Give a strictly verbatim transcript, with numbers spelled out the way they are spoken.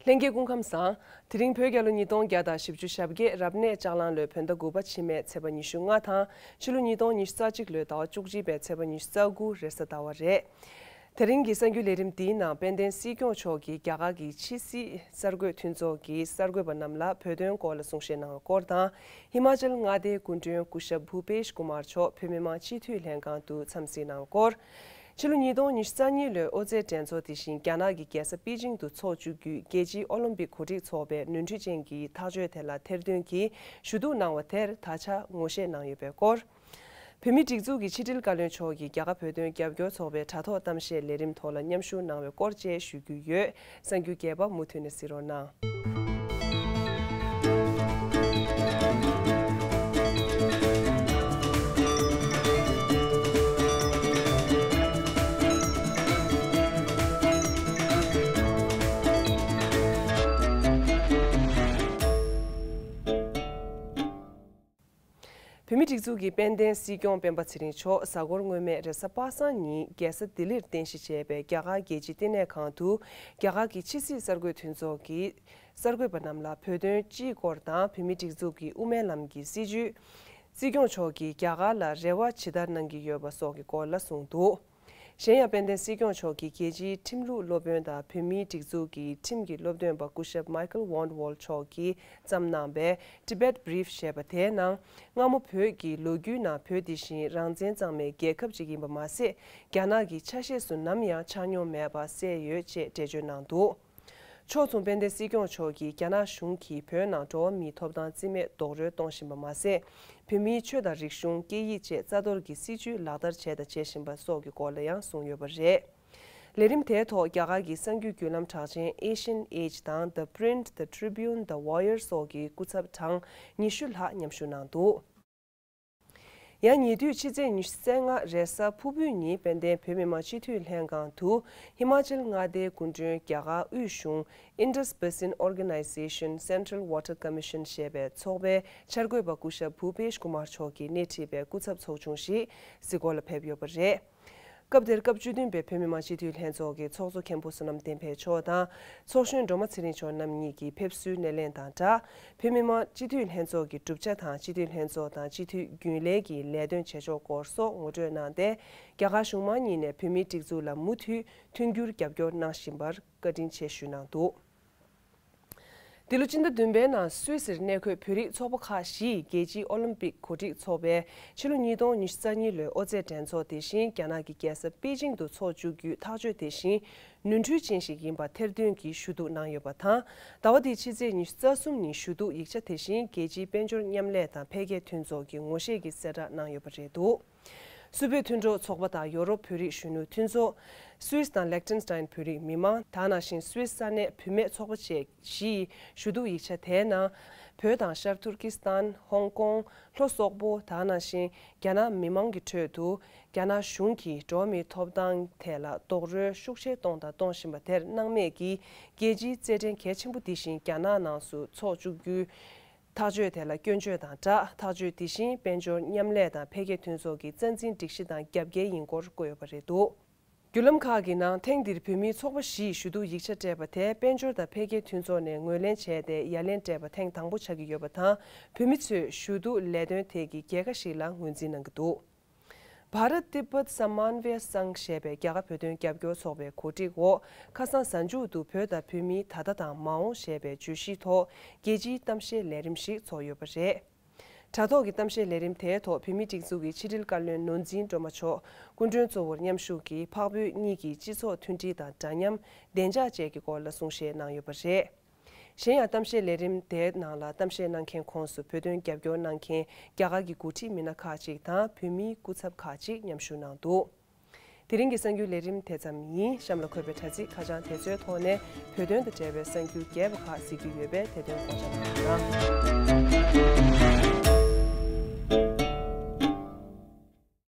ལྷན་རྒྱས་སྐུ་ཁམས་བཟང་། དེ་རིང་བོད་རྒྱལ་ལོ་ཉིས་སྟོང་བརྒྱ་དང་བཞི་བཅུ་ཞེ་བརྒྱད་རབ་གནས་ལྕགས་གླང་ལོའི་བོད་ཟླ་དགུ་པ་ཕྱི་མའི་ཚེས་པ་ཉི་ཤུ་ལྔ་དང་ཕྱི་ལོ་ཉིས་སྟོང་ཉི་ཤུ་རྩ་གཅིག་ལོའི་ཟླ་བ་བཅུ་གཅིག་པའི་ཚེས་པ་ཉི་ཤུ་རྩ་དགུ་རེས་གཟའ་ཟླ་བ་རེད། དེ་རིང་གི་གསར་འགྱུར་ལས་རིམ་འདིའི་ནང་དཔལ་ལྡན་སྲིད་སྐྱོང་མཆོག་གིས་རྒྱ་གར་གྱི་ཕྱི་སྲིད་གསར་འགོད་མཐུན་ཚོགས་ཀྱི་གསར་འགོད་པ་རྣམས་ལ་བོད་དོན་སྐོར་ལ་གསུང་བཤད་གནང་བའི་སྐོར་དང་། ཧི་མ་ཅལ་མངའ་སྡེའི་སྐུ་མགྲོན་སྐུ་ཞབས་བྷུ་པེཤ་ཀུ་མར་མཆོག་བོད་མི་མང་སྤྱི་འཐུས་ལྷན་ཁང་དུ་འཚམས་གཟིགས་གནང་བའི་སྐོར། ཕྱི་ལོ་ཉིས་སྟོང་ཉི་ཤུ་རྩ་གཉིས་ལོའི་ཨོ་རྩལ་འགྲན་ཚོགས་དེ་བཞིན་རྒྱ་ནག་གི་རྒྱལ་ས་པེ་ཅིང་དུ་འཚོགས་བཅུག་རྒྱུའི་རྒྱལ་སྤྱིའི་ཨོ་ལིམ་པིག་གོ་སྒྲིག་ཚོགས་པའི་ནོར་འཁྲུལ་ཅན་གྱི་ཐག་གཅོད་དེ་ལ་ཐེར་འདོན་གྱིས་ཞུ་གཏུག་གནང་བ་དེར་ད་ཆ་ངོ་ཤེས་གནང་ཡོད་པའི་སྐོར། བོད་མིའི་སྒྲིག་འཛུགས་ཀྱི་ཕྱི་དྲིལ་བཀའ་བློན་མཆོག་གིས་རྒྱ་གར་བོད་དོན་རྒྱབ་སྐྱོར་ཚོགས་པའི་དྲ་ཐོག་གཏམ་བཤད་ལས་རིམ་ཐོག་ལ་མཉམ་ཞུགས་གནང་བའི་སྐོར་བཅས་ཞུ་རྒྱུ་ཡོད། གསར་འགྱུར་རྒྱས་པ་མུ་མཐུད་ནས་གཟིགས་རོགས་གནང་། བོད་མིའི་སྒྲིག་འཛུགས་ཀྱི་དཔལ་ལྡན་སྲིད་སྐྱོང་སྤེན་པ་ཚེ་རིང་མཆོག་གཟའ་འཁོར་སྔོན་མའི་རེས་གཟའ་པ་སངས་ཉིན་རྒྱལ་ས་ལྡི་ལིར་རྟེན་གཞི་བྱས་པའི་རྒྱ་གར་རྒྱལ་སྤྱིའི་བསྟི་གནས་ཁང་དུ། རྒྱ་གར་གྱི་ཕྱི་སྲིད་གསར་འགོད་མཐུན་ཚོགས་ཀྱི་གསར་འགོད་པ་རྣམས་ལ་བོད་དོན་སྤྱིའི་སྐོར་དང་བོད་མིའི་སྒྲིག་འཛུགས་ཀྱི་དབུ་མའི་ལམ་གྱི་སྲིད་བྱུས། སྲིད་སྐྱོང་མཆོག་གིས་རྒྱ་གར་ལ་རེ་བ་ཇི་ལྟར་གནང་གི་ཡོད་པ་སོགས་ཀྱི་སྐོར་ལ་གསུངས་འདུག། གཞན་ཡང་དཔལ་ལྡན་སྲིད་སྐྱོང་མཆོག་གིས་རྒྱལ་སྤྱིའི་ཁྲིམས་ལུགས་སློབ་དཔོན་དང་བོད་མིའི་སྒྲིག་འཛུགས་ཀྱི་ཁྲིམས་ཀྱི་སློབ་སྟོན་པ་སྐུ་ཞབས་Michael Wandwohl་མཆོག་གིས་བརྩམས་གནང་པའི་Tibet Brief་ཞེས་པ་དེའི་ནང་། སྔ་མོ་བོད་ཀྱི་ལོ་རྒྱུས་ནང་བོད་དེ་བཞིན་རང་བཙན་གཙང་མའི་རྒྱལ་ཁབ་ཅིག་ཡིན་པ་མ་ཟད། རྒྱ་ནག་གི་ཆ་ཤས་སུ་ནམ་ཡང་ཆགས་མྱོང་མེད་པ་གསལ་ཡོད་ཅེས་འགྲེལ་བརྗོད་གནང་འདུག། ཕྱོགས་མཚུངས་དཔལ་ལྡན་སྲིད་སྐྱོང་མཆོག་གིས་རྒྱ་ནག་གཞུང་གིས་བོད་ནང་འགྲོ་བ་མིའི་ཐོབ་ཐང་རྩིས་མེད་རྡོག་རོལ་གཏོང་བཞིན་པ་མ་ཟད། བོད་མིའི་ཆོས་དང་རིག་གཞུང་། སྐད་ཡིག་བཅས་རྩ་གཏོར་གྱི་སྲིད་བྱུས་ལག་བསྟར་བྱས་དང་བྱེད་བཞིན་པ་སོགས་ཀྱི་སྐོར་ལ་ཡང་གསུངས་ཡོད་པ་རེད། ལས་རིམ་དེའི་ཐོག་རྒྱ་གར་གྱི་གསར་འགྱུར་བརྒྱུད་ལམ་གྲགས་ཅན་Asian Age་དང་The Print, The Tribune, The Wire་སོགས་ཀྱི་སྐུ་ཚབ་གྲངས་ཉི་ཤུ་ལྷག་མཉམ་ཞུགས་གནང་འདུག། ཡང་ཉེ་དུས་ཕྱི་ཚེས་ཉི་ཤུ་རྩ་ལྔ་རེས་གཟའ་ཕུར་བུའི་ཉིན་དཔལ་ལྡན་བོད་མི་མང་སྤྱི་འཐུས་ལྷན་ཁང་དུ་ཧི་མ་ཅལ་མངའ་སྡེའི་སྐུ་མགྲོན་རྒྱ་གར་དབུས་གཞུང་Indus Basin Organisation Central Water Commission་ཞེས་པའི་ཚོགས་པའི་འཆར་འགོད་པ་སྐུ་ཞབས་བྷུ་པེཤ་ཀུ་མར་མཆོག་གིས་སྣེ་ཁྲིད་པའི་སྐུ་ཚབ་ཚོགས་ཆུང་ཞིག་གཟིགས་སྐོར་ལ་ཕེབས་ཡོད་པ་རེད། སྐབས་དེར་སྐབས་བཅུ་བདུན་པའི་བོད་མི་མང་སྤྱི་འཐུས་ལྷན་ཚོགས་ཀྱི་ཚོགས་གཙོ་མཁན་པོ་བསོད་ནམས་བསྟན་འཕེལ་མཆོག་དང་། ཚོགས་གཞོན་སྒྲོལ་མ་ཚེ་རིང་མཆོག་རྣམ་གཉིས་ཀྱིས་ཕེབས་བསུའི་སྣེ་ལེན་དང་སྦྲགས། བོད་མི་མང་སྤྱི་འཐུས་ལྷན་ཚོགས་ཀྱི་གྲུབ་ཆ་དང་། སྤྱི་འཐུས་ལྷན་ཚོགས་དང་སྤྱི་འཐུས་རྒྱུན་ལས་ཀྱི་ལས་དོན་བྱེད་ཕྱོགས་སྐོར་སོགས་ངོ་སྤྲོད་གནང་སྟེ། རྒྱ་གར་གཞུང་མང་གཉིས་ནས་བོད་མིའི་སྒྲིག་འཛུགས་ལ་མུ་མཐུད་མཐུན་འགྱུར་རྒྱབ་སྐྱོར་གནང་བཞིན་པར་བཀའ་དྲིན་ཆེ་ཞུས་གནང་འདུག། འདི་ལོ་སྤྱི་ཟླ་བདུན་པའི་ནང་སུད་སིར་གནས་འཁོད་བོད་རིགས་ཚོགས་པ་ཁག་བཞིས་རྒྱལ་སྤྱིའི་ཨོ་ལིམ་པིག་གོ་སྒྲིག་ཚོགས་པའི་ཕྱི་ལོ་ཉིས་སྟོང་ཉི་ཤུ་རྩ་གཉིས་ལོའི་ཨོ་རྩལ་འགྲན་ཚོགས་དེ་བཞིན་རྒྱ་ནག་གི་རྒྱལ་ས་པེ་ཅིང་དུ་འཚོགས་བཅུག་རྒྱུའི་ཐག་གཅོད་དེ་བཞིན་ནོར་འཁྲུལ་ཅན་ཞིག་ཡིན་པ་ཐེར་འདོན་གྱིས་ཞུ་གཏུག་གནང་ཡོད་པ་དང་། ཟླ་བ་འདིའི་ཕྱི་ཚེས་ཉི་ཤུ་རྩ་གསུམ་ཉིན་ཞུ་གཏུག་ཡིག་ཆ་དེ་བཞིན་རྒྱལ་སྤྱིའི་དཔལ་འབྱོར་མཉམ་ལས་དང་འཕེལ་རྒྱས་མཐུན་ཚོགས་ཀྱི་ངོ་ཤེས་ཀྱི་གསལ་བསྒྲགས་གནང་ཡོད་པ་རེད་འདུག། སུད་བོད་མཐུན་གྲོགས་ཚོགས་པ་དང་ཡོ་རོབ་བོད་རིགས་གཞོན་ནུ་མཐུན་ཚོགས། སུད་སི་དང་ལེག་ཏེན་སི་ཏན་བོད་རིགས་མི་མང་། ད་ག་ནང་བཞིན་སུད་སི་ས་གནས་བུད་མེད་ཚོགས་པ་བཅས་བཞིའི་ཞུ་གཏུག་ཡིག་ཆ་དེའི་ནང་། བོད་དང་ཤར་ཐུར་ཀི་སི་ཐན། ཧོང་ཀོང་། ལྷོ་སོག་པོ། ད་ག་ནང་བཞིན་རྒྱ་ནག་མི་མང་གི་ཁྲོད་དུ་རྒྱ་ནག་གཞུང་གིས་འགྲོ་བ་མིའི་ཐོབ་ཐང་ཐད་ལ་རྡོག་རོལ་ཤུགས་ཆེ་གཏོང་དང་གཏོང་བཞིན་པ་དེར་སྣང་མེད་ཀྱིས་རྒྱལ་སྤྱིའི་རྩེད་འགྲན་གལ་ཆེན་པོ་འདི་བཞིན་རྒྱ་ནག་ནང་སུ་འཚོགས་བཅུག་རྒྱུའི་ཐག་གཅོད་དེ་ལ་སྐྱོན་བརྗོད་དང་སྦྲགས། ཐག་གཅོད་དེ་བཞིན་དཔལ་འབྱོར་མཉམ་ལས་དང་འཕེལ་རྒྱས་མཐུན་ཚོགས་ཀྱི་རྩ་འཛིན་སྒྲིག་གཞི་དང་རྒྱབ་འགལ་ཡིན་སྐོར་བཀོད་ཡོད་པ་རེད་འདུག། བརྒྱུད་ལམ་ཁག་གི་ནང་ཐེངས་འདིར་བོད་མིའི་ཚོགས་པ་བཞིས་ཞུ་གཏུག་ཡིག་ཆ་སྤྲད་པ་དེ་དཔལ་འབྱོར་དང་འཕེལ་རྒྱས་མཐུན་ཚོགས་ནས་ངོས་ལེན་བྱས་ཏེ་ཡ་ལན་སྤྲད་པ་ཐེངས་དང་པོ་ཆགས་ཀྱི་ཡོད་པ་དང་། བོད་མི་ཚོས་ཞུ་གཏུག་ལས་དོན་ཐད་ཀྱི་རྒྱལ་ཁ་ཞིག་ལ་ངོས་འཛིན་གནང་གི་འདུག། Bharat Tibet Samanvay Sangh ཞེས་པའི་རྒྱ་གར་བོད་དོན་རྒྱབ་སྐྱོར་ཚོགས་པའི་གོ་སྒྲིག་འོག་ཁ་སང་གཟའ་མཇུག་ཏུ་བོད་དང་བོད་མིའི་ད་ལྟ་དང་མ་འོངས་ཞེས་པའི་བརྗོད་གཞིའི་ཐོག་རྒྱལ་སྤྱིའི་གཏམ་བཤད་ལས་རིམ་ཞིག་ཚོགས་ཡོད་པ་རེད། དྲ་ཐོག་གི་གཏམ་བཤད་ལས་རིམ་དེའི་ཐོག་བོད་མིའི་སྒྲིག་འཛུགས་ཀྱི་ཕྱི་དྲིལ་བཀའ་བློན་ནོར་འཛིན་སྒྲོལ་མ་མཆོག་སྐུ་མགྲོན་གཙོ་བོར་མཉམ་ཞུགས་ཀྱིས་འཕགས་བོད་གཉིས་ཀྱི་སྤྱི་ཚོགས་མཐུན་སྒྲིལ་དང་འདྲ་མཉམ། བདེ་འཇགས་བཅས་ཀྱི་སྐོར་ལ་གསུང་བཤད་གནང་ཡོད་པ་རེད། གཞན་ཡང་གཏམ་བཤད་ལས་རིམ་དེའི་ནང་ལ་གཏམ་བཤད་གནང་མཁན་ཁོངས་སུ་བོད་དོན་རྒྱབ་སྐྱོར་གནང་མཁན་རྒྱ་གར་གྱི་འགོ་ཁྲིད་མི་སྣ་ཁག་ཅིག་དང་བོད་མིའི་སྐུ་ཚབ་ཁག་ཅིག་མཉམ་ཞུགས་གནང་འདུག། དེ་རིང་གི་གསར་འགྱུར་ལས་རིམ་དེ་ཙམ་ཡིན། གཤམ་ལ་འཁོད་པའི་དྲ་ཚིགས་ཁ་བྱང་དེ་ཚོའི་ཐོག་ནས་བོད་དོན་དང་འབྲེལ་བའི་གསར་འགྱུར་རྒྱས་པ་ཁག་གཟིགས་རྒྱུ་ཡོད་པས་དེ་དོན་སྐོར་བྱ་གནང་རོགས་གནང་།